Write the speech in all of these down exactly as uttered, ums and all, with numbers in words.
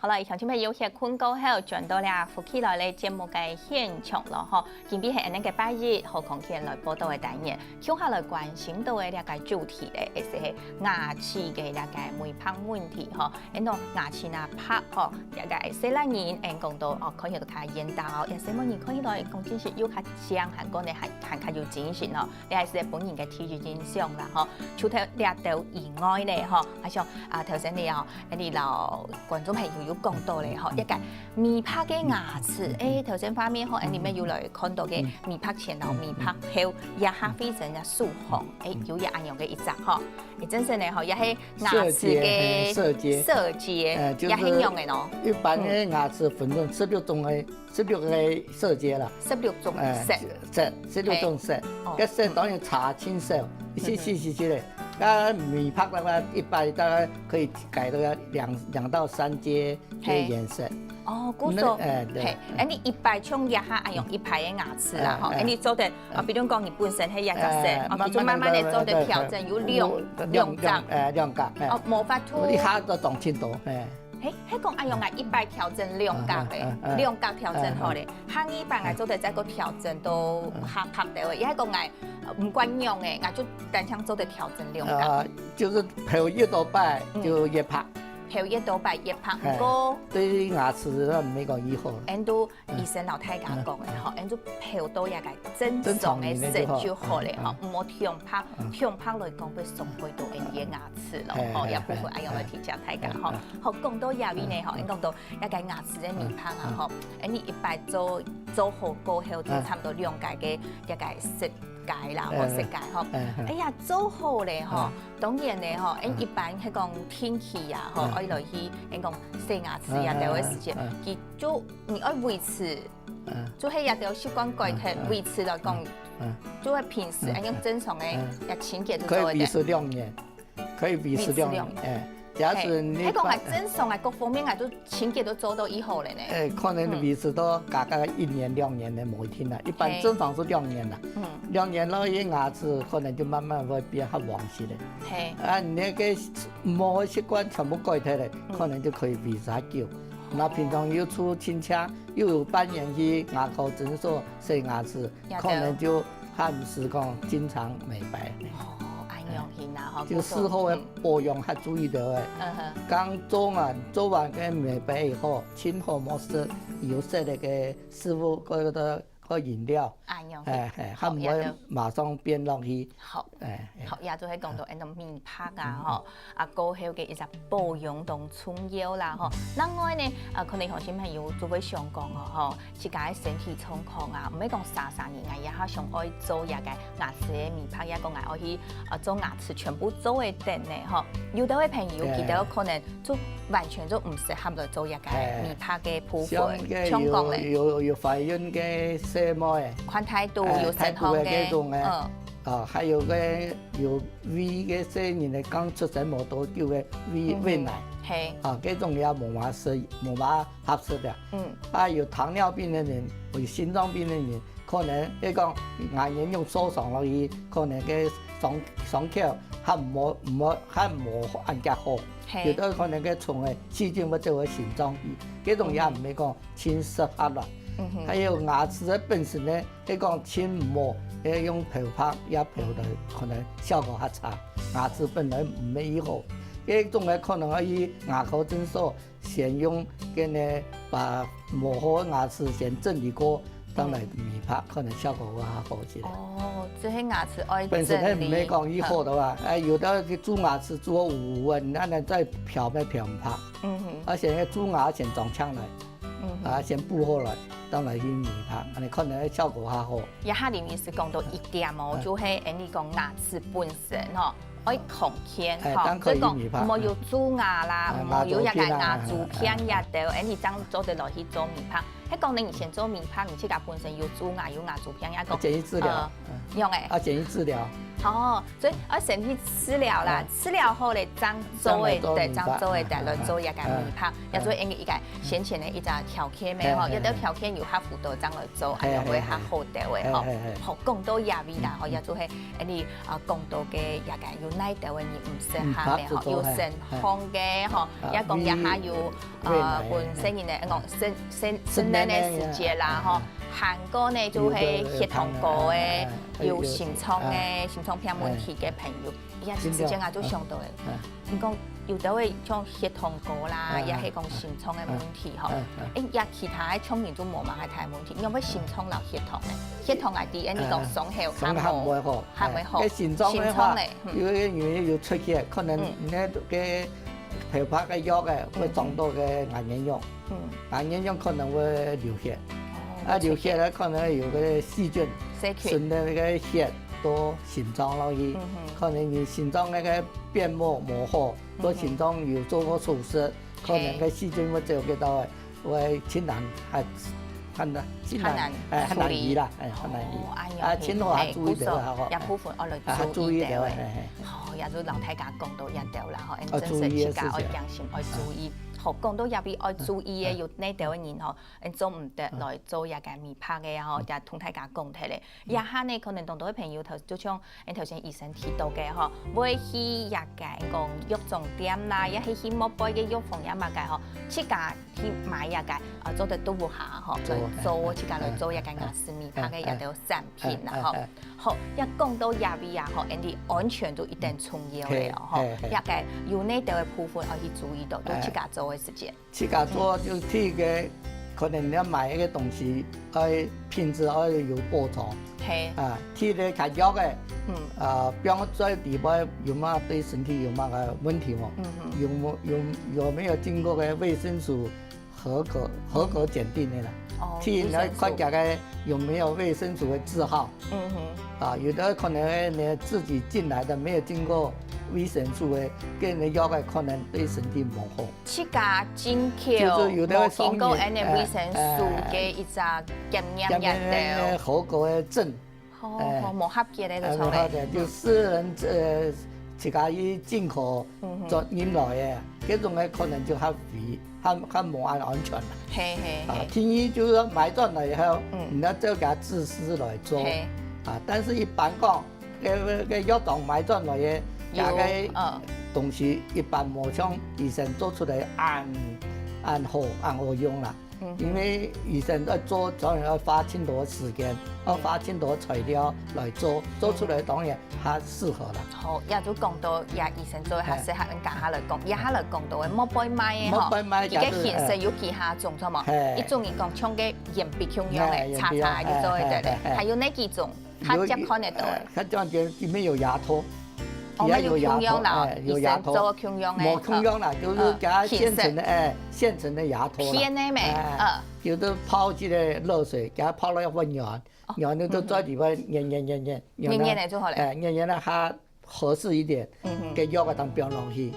來，鄉親朋友，歇睏過後，轉到這福氣來了節目个現場了吼。今晡日係恁呢个拜一，好康健來報到个單元，共下來關心到个這个主題咧，也係牙齒个這个美白問題吼。恁樣牙齒若白吼，這个細人人，恁講到哦，看起來較緣投，也細妹人看起來講真實又較靚，還講呢還還較有精神吼。這係本人个第一印象啦吼。除忒這兜以外呢吼，還想啊，頭先你哦，你摎觀眾朋友有講到咧吼，一个美白个牙齒，誒，頭先畫面吼，誒，你們有來看到个美白前摎美白後，這下非常个舒服，誒，有也恁樣个一隻吼，誒，真正个吼，也係牙齒个色階，色階，色階，誒，就是也很用个喏。一般个牙齒分成十六種个，十六个色階啦。十六種，誒，色，色，十六種色，哦，該色當然差真少，一些些些些咧。該美白个話，一般大概可以改到兩兩到三階个顏色。哦，故所，那，誒，對，嘿，誒，你一擺像這下恁樣一排个牙齒啦，吼，誒，誒，誒，你做得，啊，比如講你本身係一隻色，誒，哦，佢就慢慢地做得調整，有兩，兩，兩角，誒，兩角，誒，哦，無法度。你下都當清楚，誒。嘿，係講恁樣啊，一擺調整兩角咧，嗯，嗯，嗯，兩角調整好咧，下二擺啊做得再過調整到下白兜咧，也係講啊，毋管樣誒，啊就單淨做得調整兩角。呃，就是頭越多擺就越白。 頭越多擺越白，哎，毋過對牙齒个毋係講以後了。恁樣醫生摎大家講个吼，恁樣頭到這个正常个色就好咧吼，毋好忒白，忒白來講會傷害到𠊎个牙齒咯吼，這部分恁樣來提醒大家吼。好，講到這位呢吼，恁講到這个牙齒个美白啊吼，恁樣一擺做做好過後，就差毋多兩個个這个色階啦，吼，色階吼。哎呀，做好咧吼， 當然咧吼，𠊎一般係講定期啊吼，愛來去𠊎講洗牙齒啊，這个時間，佢就你愛維持，就係這个習慣改忒，維持來講，就係平時恁樣正常个，也清潔就做得。可以維持兩年，可以維持兩年，維持兩年。哎，假使你，係講啊，正常啊，各方面啊，就清潔都做到以後了呢。哎，可能維持到大概一年兩年的無一定啦，一般正常是兩年啦。兩年了，牙齒可能就慢慢會變較黃色的。 嘿。啊，你那个無習慣全部改忒咧，可能就可以維持較久。那平常又出親戚，又有半年去牙科診所洗牙齒，可能就還毋使講經常美白。哦，恁樣形啊，吼，就事後个保養還注意到誒。嗯哼。剛做完，做完个美白以後，盡好莫食有色个个食物，或者或飲料。恁樣形。哎，哎，還毋會馬上變落去。好。 哎，哎。好，也就係講到恁樣美白啊，吼，啊，過後个一隻保養當重要啦，吼。另外呢，啊，可能有些朋友就會想講哦，吼，自家个身體狀況啊，毋係講啥啥人啊，也較想愛做這个牙齒个美白，也講啊，愛去，呃，做牙齒全部做个等呢，吼。有的位朋友，佢兜可能就完全就毋適合來做這个美白个部分，像講咧，有有懷孕个細妹，看態度有身項个，態度个這種个，嗯。 啊，還有个有胃个細人个，剛出生無多久个胃胃癌，嘿，啊，這種也無法適，無法合適个。嗯，啊，有糖尿病个人，有心臟病个人，可能係講牙齦用受傷落去，可能个傷傷口還無無還無恁加好，嘿，有个可能个蟲个細菌會走到心臟去，這種也毋係講盡適合啦。嗯哼，還有牙齒个本身呢， 係講盡毋好，係用漂白也漂到可能效果較差，牙齒本來毋係幾好。該種个可能愛去牙科診所，先用該呢把無好个牙齒先整理過，當來美白，可能效果會較好一點。哦，這係牙齒愛整理。本身係毋係講幾好个話，哎，有个去蛀牙齒蛀到烏烏个，你恁樣再漂乜漂毋白。嗯哼，而且該蛀牙先裝起來。 啊，先補好來，當來去美白，恁樣可能效果較好。這下林醫師講到一點哦，就係𠊎俚講牙齒本身吼，愛康健吼，所以講莫有蛀牙啦，莫有這个牙周病這兜，𠊎俚正做得來去做美白。係講呢，你先做美白，你自家本身有蛀牙、有牙周病，也講建議治療，呃，用誒，啊，建議治療。哦，所以愛先去治療啦，治療好咧，正做个，對，正做个，再來做一个微波，也做一个先前个一个條件个吼，有兜條件有合乎到，正來做，哎呀，會較好兜个吼。好，講到這位啦，吼，也就係，你啊，講到个這个有哪兜个人毋適合个吼，有身痛个吼，也講這下有呃，本身人个講生生生病个時節啦吼，還過呢就係血糖高个，有心臟个心臟病問題个朋友，這時節啊就想到咧，你講有兜个像血糖高啦，也係講心臟个問題吼，誒，也其他个像人就無麼个太大問題，因為心臟摎血糖呢，血糖啊，第一你講上好，上好會好，還會好，心臟个話，心臟个，有个人有出血，可能你个頭白个藥个會撞到个眼眼藥。 嗯，啊，眼睛可能會流血，啊，流血了可能有个細菌，細菌，順著那个血到心臟落去，可能你心臟那个變膜膜好，到心臟有做過手術，可能个細菌會走个到，會盡難，還很難，盡難，哎，很難醫啦，哎，很難醫。啊，盡好啊，注意个啦，吼，也部分愛來注意个，哎，好，也就老大家講到一兜啦，吼，真正自家愛謹慎，愛注意。 好，講到這位愛注意个，有哪兜个人吼，嗯，做毋得來做這个微波个吼，也同大家講忒咧。這下呢，可能當多个朋友頭，就像誒頭先醫生提到个吼，會去這个講藥妝店啦，也係去外背个藥房也麼个吼，自家去買這个，啊，做得堵下吼，來做自家來做這个牙齒微波个這兜產品啦吼。好，也講到這位啊吼，恁樣安全就一定重要个哦吼，這个有哪兜个部分愛去注意到，就自家做个時節。 自家做就第一个，可能你愛買一个東西，愛品質愛有保障。係。啊，第二个較藥个，嗯。啊，放在裡背有麼个對身體有麼个問題無？嗯哼。有無，有，有沒有經過个衛生署合格，合格檢定个啦？哦，第二呢，衛生署。看起來有沒有衛生署的字號。嗯哼。啊，有的可能呢，自己進來的，沒有經過衛生署的，給人的藥个可能對身體無好。 自家進口，就是有的無經過恁樣衛生署个一隻檢驗也得。合格个證。好，好，無合格个就錯咧。就私人，呃，自家去進口轉入來个，這種个可能就較危，較，較無恁安全啦。係，係，啊，係。第二就是說買轉來以後，嗯。你要自家自私來做。係。啊，但是一般講， 个，个藥廠買轉來个，有，這个，嗯。東西一般無像醫生做出來恁，恁好，恁好用啦。嗯哼。因為醫生愛做，當然愛花盡多時間，愛花盡多材料來做，做出來當然較適合啦。好，也就講到，也醫生做較適合，恁下來講，這下來講到个，外背賣个吼，外背賣佢个形式有幾下種，著無？係。一種人講像个鉛筆共樣个，係，鉛筆啊，叉叉就做得咧，係，係，係。還有哪幾種？ 較接看得到个。呃，較接看得到，裡面有牙套，哦，底下有牙套，那有共樣啦，哎，有牙套。醫生做共樣个，無共樣啦，就是給它現成的，嗯，哎，現成的牙套啦。片的咩？哎，嗯。就是泡這个熱水，給它泡到要分軟，哦，軟了就在裡面捏捏捏捏，捏捏了就好了。哎，捏捏了它 合適一點，嗯哼。个藥个當放落去。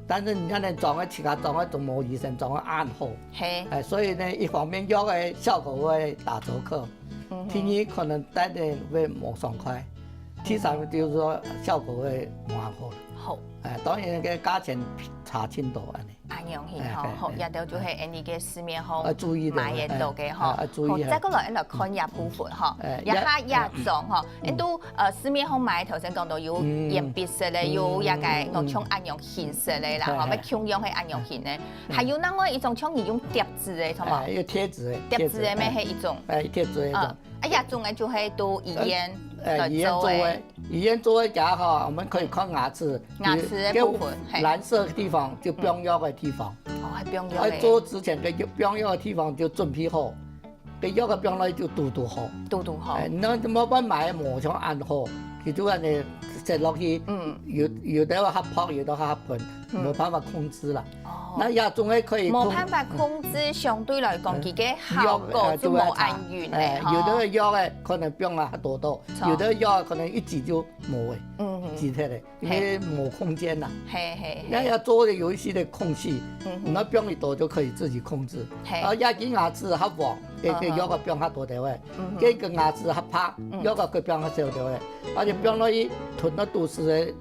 但是你看呢，裝个自家裝个總無醫生裝个恁好。係。哎，所以呢，一方面藥个效果會打折扣，嗯哼。第二可能戴等會無爽快，第三就是說效果會無恁好。好。哎，當然个價錢差盡多恁樣。 恁樣去吼，哎，哎，好，哎，這兜就係恁樣个市面上，哎，注意个，買得到个吼。哎，哎，注意，好，哎。再過來，𫣆來看這部分吼，哎，這下這種吼，嗯。𫣆都，呃，市面上買，頭先講到有，嗯，鉛筆式个，嗯，有這个，嗯，嗯。講像恁樣形式个啦，哎，吼，哎。乜共樣係恁樣形个。嗯。還有另外一種像你用貼紙个，著無？哎，有貼紙个，貼紙个，貼紙个，乜係一種。哎，貼紙个一種。嗯。 哎呀，總个就係到醫院，呃，呃，醫院做个，醫院做个較好，我們可以看牙齒，牙齒的部分，有，嘿。藍色的地方就放藥的地方。哦，還放藥的。哎，做之前个放藥的地方就準備好，个藥个放落去就堵堵好。堵堵好。哎，那麼辦買無像恁好，佢就恁樣塞落去，嗯。有，有的較薄，有的較薄，嗯。無辦法控制啦。哦。該這種个可以控，無辦法控制，相對來講，嗯。佢个效果就無恁樣咧，哎，吼。有个藥个可能放啊較多多，著。有个藥可能一劑就無个，嗯哼。止忒个，因為無空間啦。嘿，嘿，嘿。該愛做个有一息个空隙，嗯哼。你愛放幾多就可以自己控制。嘿。啊，這支牙齒較黃，該，嗯哼。該藥个放較多个，嗯哼。該个牙齒較白，嗯。藥个佢放較少个，而且放落去吞到肚屎个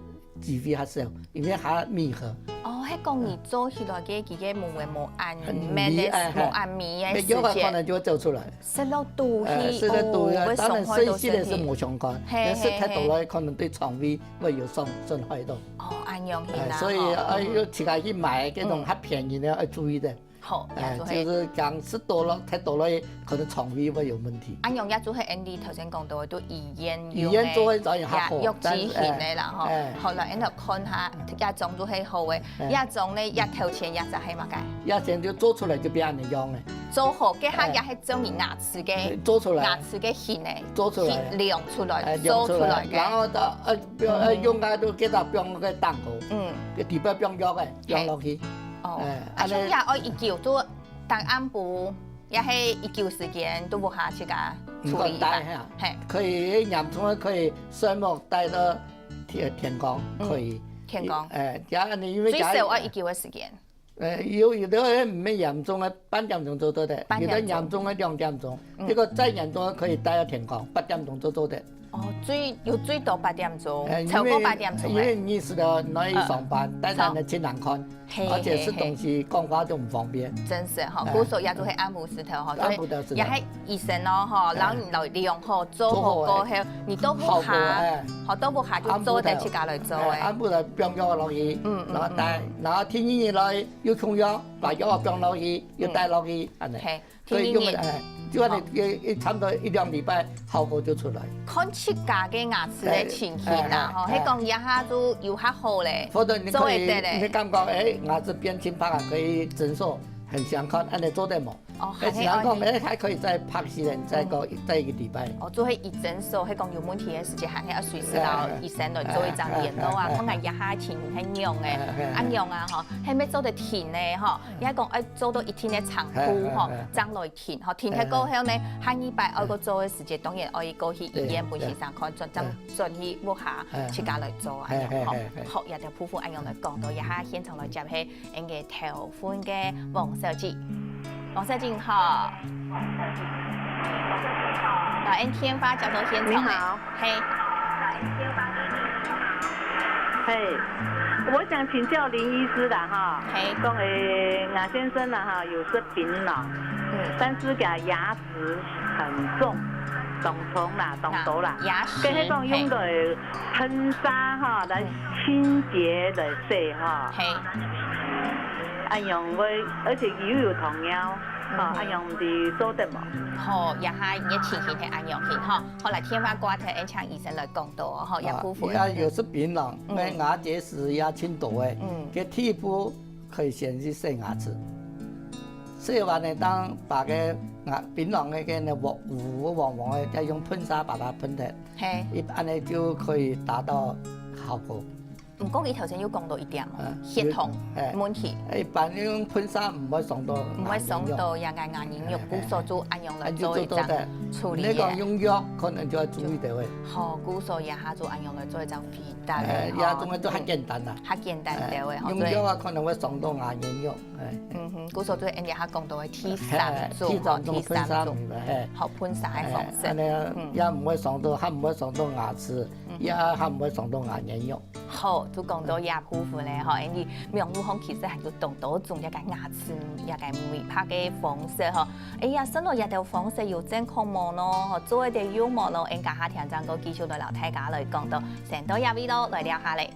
機會較少，因為較密合。哦，係講你做起來个，佢个無會無恁密个，很密，哎，無恁密个時間。該藥个可能就會走出來。食落肚去，哎，食落肚去，哦，會傷害到身體。當然食一息个係無相干，嘿，但食忒多了，嘿，嘿。可能對腸胃會有損，損害到。哦，恁樣形啊，哎，所以，吼。哎，要自家去買該種較便宜个，嗯。要注意个。 好，哎，也就係，就是講食多了，忒多了，可能腸胃會有問題。恁樣也就係Andy頭先講到个，都醫院用个，醫院做个當然較好，也，藥劑型个啦，吼。但是，哎，好了，恁樣看下，哎。這種就係好个，哎。這種呢，也頭前也就係麼个？這種就做出來就變恁樣个。做好，該下也係證明牙齒个，哎。做出來。牙齒个型个，做出來。型量出來，哎，量出來。做出來个。然後到，呃，不要，呃，嗯。用个都給它放个蛋糕，嗯。个底背放藥个，放落去。 哦，哎，啊，恁樣。像也愛一久，就當暗晡，也係一久時間，都無下自家處理一下。毋管戴哈，嘿。可以，嚴重个可以睡目戴到天，天光，嗯，可以。天光。哎，這樣你因為最少愛一久个時間。哎，有，有个人毋係嚴重个，半點鐘就做得，半點鐘。有个嚴重个兩點鐘，嗯。這个再嚴重个可以戴到天光，八點鐘就做得。 哦，最，有最多八點鐘，哎，因為，超過八點鐘个。因為你係个，你愛上班，嗯。戴等个盡難看，嘿，而且食東西，嘿，嘿。講話都毋方便。真係吼，哎。故所也就係暗晡時頭吼，暗晡个時頭。所以也係醫生咯吼，哎。然後你來量吼，做好過後，做好个。你到屋下，效果，哎。吼，到屋下就做得自家來做个。暗晡頭。哎，暗晡來放藥落去，嗯，嗯，然後戴，嗯。然後天氣熱來又沖藥，把藥放落去，又戴落去，嗯。恁樣。嘿。 所以用，天天，哎，就恁樣，哦。一，一，差不多一兩禮拜，效果就出來。看自家个牙齒个情形啦，哎，哎，吼，哎。係講這下就有較好咧，否則你可以，做得咧。你感覺，哎，牙齒變青白啊，可以診所很想看，恁樣做得無？哦，哎，想講，還係可以。哎，還可以再拍一次，再過，嗯。再一個禮拜。哦，做係醫生所，係講有問題个時間，還係愛隨時到醫生來做一張檢查啊，哎，哎，哎，哎。看看這下情形係仰仔，哎，哎，哎。恁樣啊，吼，係毋係做得停咧，吼？ 也講愛做到一定个程度吼，哎，哎，哎。正來停吼。停忒過後呢，哎，哎。下二擺愛過做个時節，當然愛過去醫院分先生看，轉，正，哎。轉去屋下，哎。自家來做啊，哎，哎，吼。哎，哎。好，這條部分恁樣來講到，這下現場來接係𠊎个頭份个王小姐。王小姐，你好。來，𠊎電話接到現場咧。你好。 嘿。嘿，我想請教林醫師啦，哈。嘿。講，誒，我先生啦，哈，有食檳榔，嗯。但是佢牙齒很重，當重啦，當多啦。啊，牙石，該係講用个噴砂哈，來清潔來洗哈。嘿。嗯。嘿。恁樣會，而且又有糖尿，嗯哼。哈，恁樣的做得無？好，這下你个情形係恁樣形哈。 好，來，電話掛忒，𠊎請醫生來講到哦，吼，這部分。啊，也有食檳榔，嗯。該牙結石也盡多誒，嗯。該第一步可以先去洗牙齒。洗完呢，當把該牙，檳榔个該个黃，黃黃个，再用噴砂把它噴忒，嘿。一般呢就可以達到效果。 毋過佢頭先有講到一點哦，嗯，血糖有，哎，問題。哎，一般用噴砂毋會傷到，毋會傷到牙齦肉，牙齦肉，哎，哎，故所就恁樣來做一張，哎，就做得。處理个。你講用藥可能就要注意點喂。好，故所這下就恁樣來做一張回答个，哎，吼。這種个就較簡單啦。嗯，較簡單點个，哎，吼，用藥啊，所以可能會傷到牙齦肉，哎。嗯哼，故所就係𠊎這下講到个第三種，哎，第三種，吼，第三種。噴砂明白，哎。好，噴砂个方式。哎，恁樣，嗯。也毋會傷到，還毋會傷到牙齒，嗯哼。也還毋會傷到牙齦肉。 好，就講到這部分咧，吼，因為網路項其實還有當多種這个牙齒、這个美白个方式，吼。哎呀，順路這兜方式有正確無呢？吼，做得用無呢？𠊎等下聽正過繼續來摎大家來講到，先到這位咯，來尞下咧。